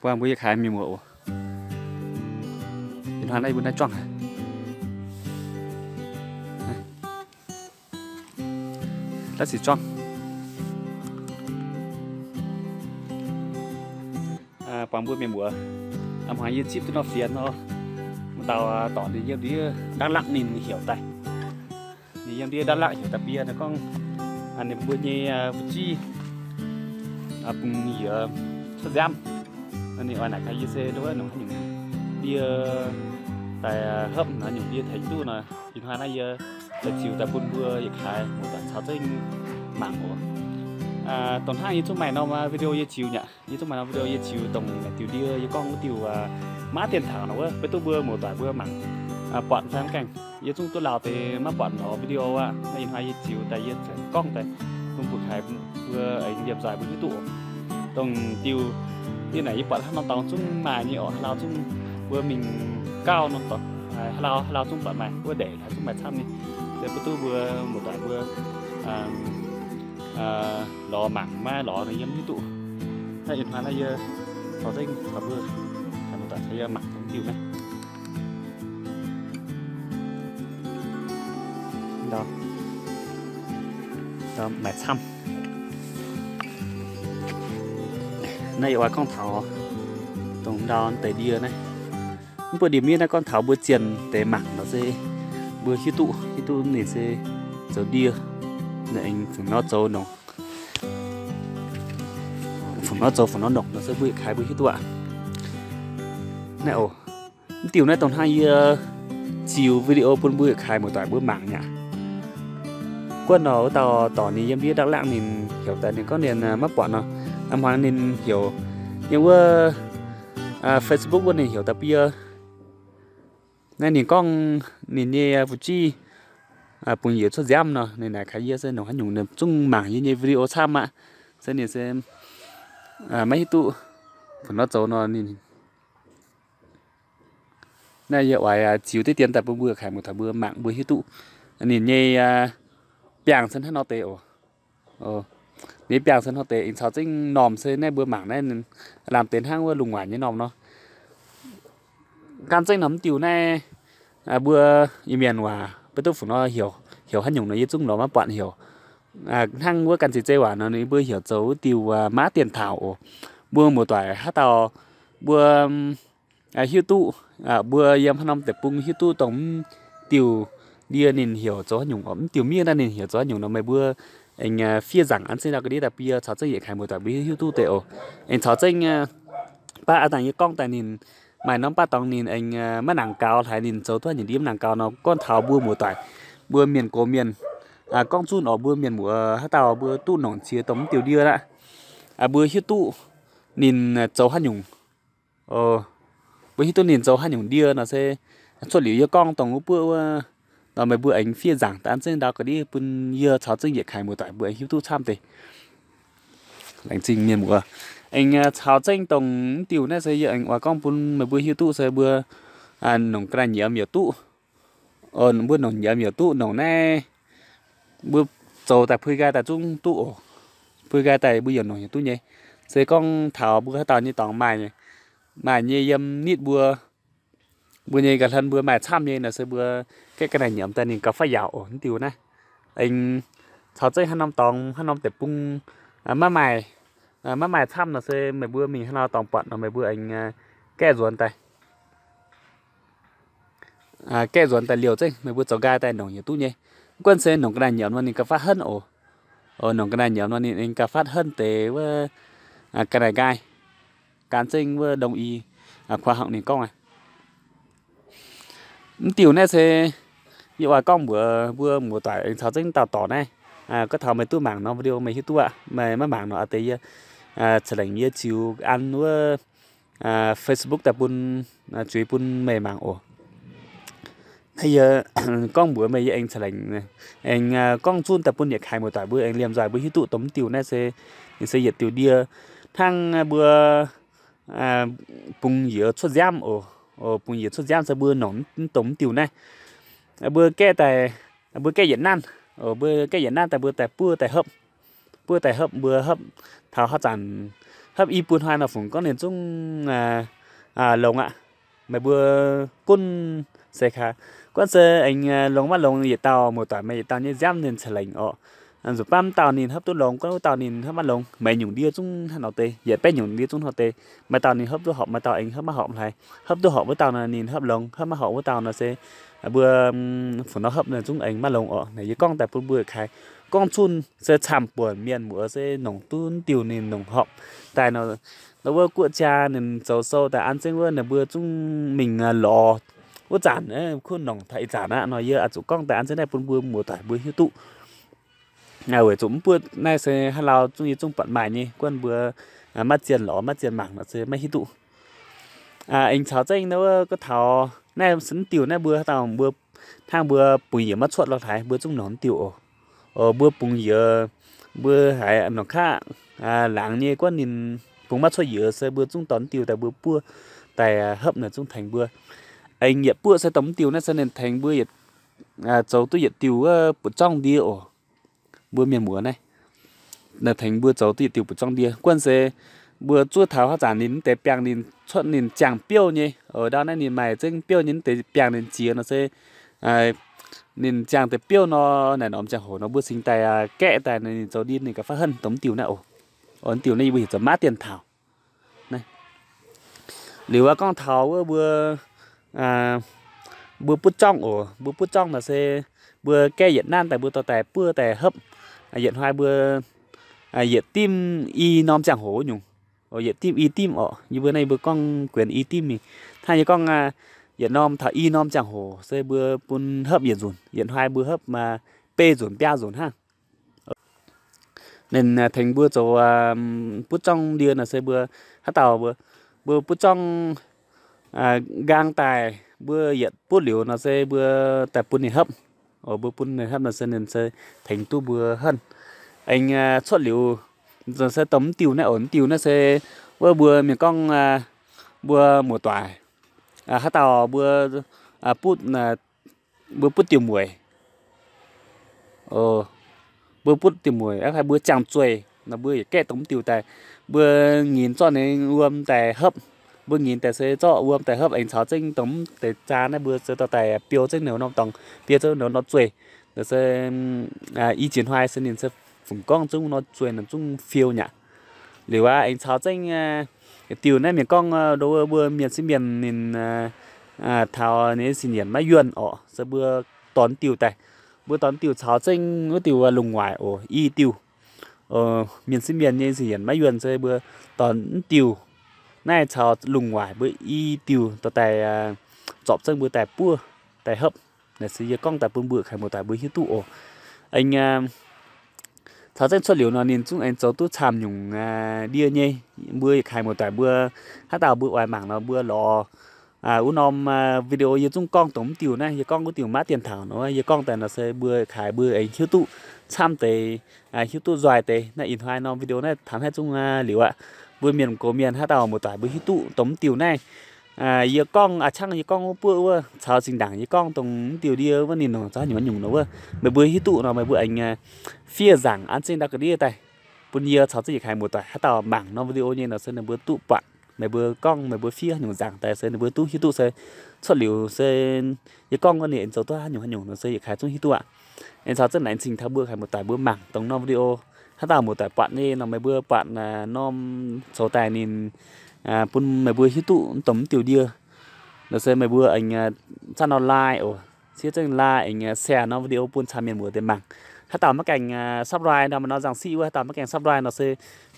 Buangh mbuo yietc kaaix mienh muoz oc. Ih hnoi naaiv mbuo naaiv juangv haic. Laav sic juangv. Buangh mbuo mienh muoz, a'hmuangx yie zipv duqv nor fienx nor, m'dauh dorc ninh yiem ndiev Đắk Lắk ninh heuc daaih. Ninh yiem ndiev Đắk Lắk heuc daaih bun yie gorngv, ninh mbuo nyei fu'jueiv bungx yiez cuotv nziaamv. Ninh oix naaic kaaix yie se nduov nongc haaix nyungc ndie daaih hopv, naaiv nyungc ndie tengx duqv nor, ih hnoi naaiv yie daaih ziux daaih bun mbuo yietc kaaix muoz-doic caux zengv mangc oc. Dongh hnangv yie zungv maaih norm video yie ziux nyei aqv. Yie zungv maaih norm video yie ziux dongh naaic diuh ndie yie gorngv wuov diuh maav dienh taux nor wuov, beiv duqv mbuo muoz-doic mbuo mangc buatc fai mv gaengh. Yie zungv duqv lauh deix maiv buatc norm video aqv. Naaiv ih hnoi yie ziux daaih yie gorngv daaih bun mbuo kaaix mbuo aengx liemh nzoih mbuo hiuv duqv oc. Dongh diuh ndie naaic yie buatc haaix norm dorngx zungv maaih nyei oc. Haaix lauh zungv mbuo mingh gauh norm dorngx, haaix lauh haaix lauh zungv buatc maaih, wuov ndeic haaix zungv maaih camv nyei. Se beiv duqv mbuo muoz-doic mbuo lorz mangc maiv lorz nor yie mv hiuv duqv. Naaiv ih hnoi naaiv yie caux zengv caux mbuo muoz-doic caux yie mangc dongh diuh naaiv. Maaih camv. Naaiv yie oix gorngv taux dongh ndau deix ndie naaiv. Mv baac ndie-miev naaiv gorngv taux mbuo zienh deix mangc nor se mbuo hiuv duqv, hiuv duqv ninh se zoux ndie, ninh aengx fungc nor zoux nongc, fungc nor zoux fungc nor nongc nor se mbuo yietc kaaix mbuo hiuv duqv aqv. Naaiv oc, mv diuh naaiv dongh hnangv yie ziux video bun mbuo yietc kaaix muoz-doic mbuo mangc nyei aqv. Guonv nor wuov dauh dorc ninh yiem ndiev Đắk Lắk ninh heuc daaih ninh gorngv ninh maiv buatc nor, a'hmuangx ninh heuc yiem wuov Facebook wuov ninh heuc daaih bun yie. Naaiv ninh gorngv ninh nyei fu'jueiv bungx yiez cuotv nziaamv nor, ninh naaic kaaix yie se nongc haaix nyungc, ninh zungv mangc yie nyei video camv aqv. Se ninh se maiv hiuv duqv fungc nor zoux nor ninh. Naaiv yie oix ziux diqv dien daaih bun mbuo kaaix muoz-doic mbuo mangc mbuo hiuv duqv ninh nyei biangh se hnangv nor deix oc. Ninh biangh se hnangv nor deix aengx caux zengv normh se naaiv mbuo mangc naaiv lamh deix hnangv wuov lungh waanc nyei normh nor. Gan zengv norm mv diuh naaiv mbuo Iu-Mienh waac beiv duqv fungc nor heuc, heuc haaix nyungc nor yie zungv lorz maiv buatc heuc. Hnangv wuov gan ziex zei waac nor ninh mbuo heuc zoux wuov diuh maav dienh taux oc. Mbuo muoz-doic haaix dauh mbuo hiuv duqv, mbuo yiem haaix norm deic-bung hiuv duqv dongh mv diuh ndie ninh heuc zoux haaix nyungc oc, mv diuh miev naaiv ninh heuc zoux haaix nyungc nor meih mbuo aengx fiev nzaangc an zengv ndau ga'ndiev daaih bun yie caux zengv yietc kaaix muoz-doic mbuo hiuv duqv deix oc. Aengx caux zengv baav a'dangh yie gorngv daaih ninh maaih norm baav dorngx ninh aengx maiv nangc gaux hlaaix ninh zoux duqv haaix nyungc ndie mv nangc gaux nor gorngv taux mbuo muoz-doic, mbuo mienh gox mienh gorngv zunh oc, mbuo mienh muoz haaix dauh mbuo duqv nongc qiex dongh mv diuh ndie aqv, mbuo hiuv duqv ninh zoux haaix nyungc. Mbuo hiuv duqv ninh zoux haaix nyungc ndie nor se cuotv liuz yie gorngv dongh wuov buoqv wuov nor meih mbuo aengx fiev nzaangc daaih an zengv ndau ga'ndiev bun yie caux zengv yietc kaaix muoz-doic mbuo aengx hiuv duqv camv deix. Laengz zingh mienh muoz aengx caux zengv dongh mv diuh naaiv se yie aengx oix gorngv bun meih mbuo hiuv duqv se mbuo nongc ga'naaiv nyiemz yaac duqv. Mbuo nongc nyiemz yaac duqv, nongc naaiv mbuo zoux daaih puix nqaai daaih zungv duqv oc. Puix nqaai daaih mbuo yaac nongc yaac duqv nyei. Se gorngv taux mbuo haaix dauh nyei dorngx maaih, maaih nyei yiem nitv mbuo, mbuo nyei ga'hlen mbuo maaih camv nyei nor se mbuo gaeqv ga'naaiv nyiemz daaih ninh gauh faix yaauc oc. Mv diuh naaiv aengx caux zengv haaix norm dorngx haaix norm deic-bung maiv maaih, maiv maaih camv nor se meih mbuo mingh haaix norm dorngx buatc nor meih mbuo aengx gaeqv nzuonx daaih. Gaeqv nzuonx daaih liouh zengv meih mbuo zoux nqaai daaih nongc yaac duqv nyei. Guonv se nongc ga'naaiv nyiemz nor ninh gauh faatv henv oc. Nongc ga'naaiv nyiemz nor ninh gauh faatv henv deix wuov ga'naaiv nqaai. Gan zengv wuov đông y kuav hangx ninh gorngv aqv. Mv diuh naaiv se yie oix gorngv mbuox mbuo muoz-doic aengx caux zengv dauh dorc naaiv. Gorngv taux meih duqv mangc norm video meih hiuv duqv aqv. Meih maiv mangc nor a'deix yie ceix lengc yie ziux an wuov Facebook daaih bun, zuiz bun meih mangc oc. Naaiv yie gorngv mbuox meih, yie aengx ceix lengc, aengx gorngv zunv daaih bun yietc kaaix muoz-doic mbuo aengx liemh nzoih mbuo hiuv duqv dongh mv diuh naaiv se, se yietc diuh ndie hnangv mbuo bungx yiez cuotv nziaamv oc. Bungx yiez cuotv nziaamv se mbuo nongc mv dongh mv diuh naaiv. Mbuo gaeqv daaih, mbuo gaeqv yietc nanv, mbuo gaeqv yietc nanv daaih mbuo daaih buov daaih hopv. Buov daaih hopv, mbuo hopv taux haaix zanc, Hnamv i bun hnoi nor fungc gorngv ninh zungv longx aqv. Meih mbuo gunv se kaaix, guanh se aengx longx maiv longx yietc dauh muoz-doic maaih yietc dauh nyei nziaamv ninh ca'lengc orqc. Nzunc baav dauh ninh hopv duqv longx, guanh wuov dauh ninh hopv maiv longx. Maaih nyungc ndie zungv hnangv nor deix, yietc baeqv nyungc ndie zungv hnangv deix. Maaih dauh ninh hopv duqv horpc, maaih dauh aengx hopv maiv horpc hlaaix. Hopv duqv horpc wuov dauh nor ninh hopv longx, hopv maiv horpc wuov dauh nor se mbuo fungc nor hopv ninh zungv aengx maiv longx orqc. Naaiv yie gorngv daaih bun mbuo kaaix, gorngv zunh se camv-buonc mienh muoz se nongc duqv diuh ninh nongc horpc daaih nor, wuov guoqv jaa ninh zoux sou daaih an zengv wuov ninh mbuo zungv mingh lorz wuov zanc kuv nongc taux ih zanc aqv nor, yie oix zuqc gorngv daaih an zengv naaiv bun mbuo muoz-doic mbuo hiuv duqv. Weic zuqc mv buoqv naaiv se haaix lauh zungv yie zungv buatc maaih nyei, guanh mbuo maiv zienh lorz maiv zienh mangc nor se maiv hiuv duqv. Aengx caux zengv naaiv wuov gorngv taux naaiv se mv diuh naaiv mbuo haaix dauh mbuo hnangv mbuo bungx yiez maiv cuotv lo haaix mbuo zungv nongc mv diuh oc. Mbuo bungx yiez mbuo haiz nongc kaqv laangz nyei guanh ninh bungx maiv cuotv yiez se mbuo zungv dorh mv diuh daaih mbuo buov daaih hopv naaic zungv tengx mbuo. Aengx yietc buoqv se dongh mv diuh naaiv se ninh tengx mbuo zoux duqv yietc diuh wuov buoz-zorngv ndie oc. Mbuo mienh muoz naaiv tengx mbuo zoux duqv yietc diuh buoz-zorngv ndie. Guanh se mbuo zuov taux haaix zanc ninh mv deix biangh ninh cuotv ninh ziangh biouv nyei. Ndau naaiv ninh maaih zengv biouv nyei mv deix biangh ninh ziex nor se ninh ziangh deix biouv nor naaic norm ziangh hoc nor mbuo cingx daaih gaeqv daaih ninh zoux ndie ninh gauh fav henv dongh mv diuh naaiv oc. Mv diuh naaiv yie mbuo heuc zoux maiv dienh taux. Liuz aqv gorngv taux wuov mbuo, mbuo butv zorngv oc. Mbuo butv zorngv nor se mbuo gaeqv yietc nanv daaih mbuo dorh daaih buov daaih hopv. Yietc hnoi mbuo yietc dimv i norm ziangh hoc wuov nyungc. Yietc dimv i dimv orqc. Yie mbuo naaiv yie mbuo gorngv guenx i dimv mingh. Hnangv yie gorngv yietc norm taux i norm ziangh hoc se mbuo bun hopv yietc nzunc. Yietc hnoi mbuo hopv beiv nzunc biaa nzunc hnangv. Ninh tengx mbuo zoux butv zorngv ndie nor se mbuo haaix dauh mbuo butv zorngv nqaang daaih mbuo yietc butv liuz nor se mbuo daaih bun ninh hopv. Mbuo bun ninh hopv nor se ninh se tengx duqv mbuo henv. Aengx cuotv liuz se dongh mv diuh naaiv oc. Mv diuh naaiv se wuov mbuo mienh gorngv mbuo muoz-doic haaix dauh mbuo butv, mbuo butv diuh mueic. Mbuo butv diuh mueic aqv, mbuo ziangh zueih nor mbuo yietc gaeqv dongh mv diuh daaih. Mbuo nyinc zorqv ninh wuom daaih hopv. Mbuo nyinc daaih se zorqv wuom daaih hopv aengx caux zengv dongh mv deix jaa naaiv mbuo se dorh daaih biou zengv ninh norm dorngx, biou zengv ninh norm zueih. Nor se i jiex hnoi se ninh se fungc gorngv zungv nor zueih nor zungv fiou nyaqc. Liuz aqv aengx caux zengv diuh naaiv mienh gorngv mbuo mienh sieqv mienh ninh taux ninh sin yienc maiv yuonh orqc, se mbuo dorh diuh daaih. Mbuo dorh diuh caux zengv wuov diuh lungh waaic oc, i diuh. Mienh sieqv mienh nyei sin yienc maiv yuonh se mbuo dorh diuh naaiv caux lungh waaic mbuo i diuh dorh daaih zorpc zengv mbuo daaih buov daaih hopv. Naaiv se yie gorngv daaih bun mbuo kaaix muoz-doic mbuo hiuv duqv oc. Aengx caux zengv cuotv liuz nor ninh zungv aengx zoux duqv camv nyungc ndie nyei. Mbuo kaaix muoz-doic mbuo haaix dauh mbuo oix mangc nor mbuo lorz wuov norm video yie zungv gorngv dongh mv diuh naaiv, yie gorngv wuov diuh maiv dienh taux nor yie gorngv daaih nor se mbuo kaaix mbuo aengx hiuv duqv camv deix, hiuv duqv nzoih deix. Naaiv ih hnoi norm video naaiv taux naaiv zungv liuz aqv. Mbuo mienh gox mienh haaix dauh muoz-doic mbuo hiuv duqv dongh mv diuh naaiv, yie gorngv a'cangv yie gorngv wuov buoqv wuov caux zinh ndaangc yie gorngv dongh mv diuh ndie wuov ninh nongc zangv nyungc nyungc nor wuov, meih mbuo hiuv duqv nor meih mbuo aengx fiev nzaangc an zengv ndau ga'ndiev daaih bun yie caux zengv yietc kaaix muoz-doic haaix dauh mangc norm video nyei nor se ninh mbuo duqv buatc meih mbuo gorngv meih mbuo fiev nyungc nzaangc daaih se ninh mbuo duqv hiuv duqv se cuotv liuz se yie gorngv wuov ninh aengx zoux duqv haaix nyungc haaix nyungc nor se yietc kaaix zungv hiuv duqv aqv. Aengx caux zengv laengz zingh taux mbuo kaaix muoz-doic mbuo mangc dongh norm video. Haaix dauh muoz-doic buatc nyei nor meih mbuo buatc norm coux daaih ninh bun meih mbuo hiuv duqv dongh mv diuh ndie nor se meih mbuo aengx zaah norm like oc, ciev zengv like aengx share norm video bun camv mienh muoz deix mangc. Haaix dauh maiv gaengh subscribe nor maaih norm nzangc siqv wuov, haaix dauh maiv gaengh subscribe nor se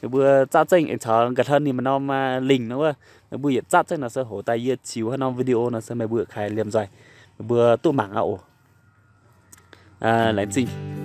meih mbuo zaah zengv aengx caux ga'hlen ninh maaih norm link nor wuov, meih mbuo yietc zaah zengv nor se hoc daaih yie ziux haaix norm video nor se meih mbuo kaaix liemh nzoih meih mbuo duqv mangc aqv oc. Laengz zingh.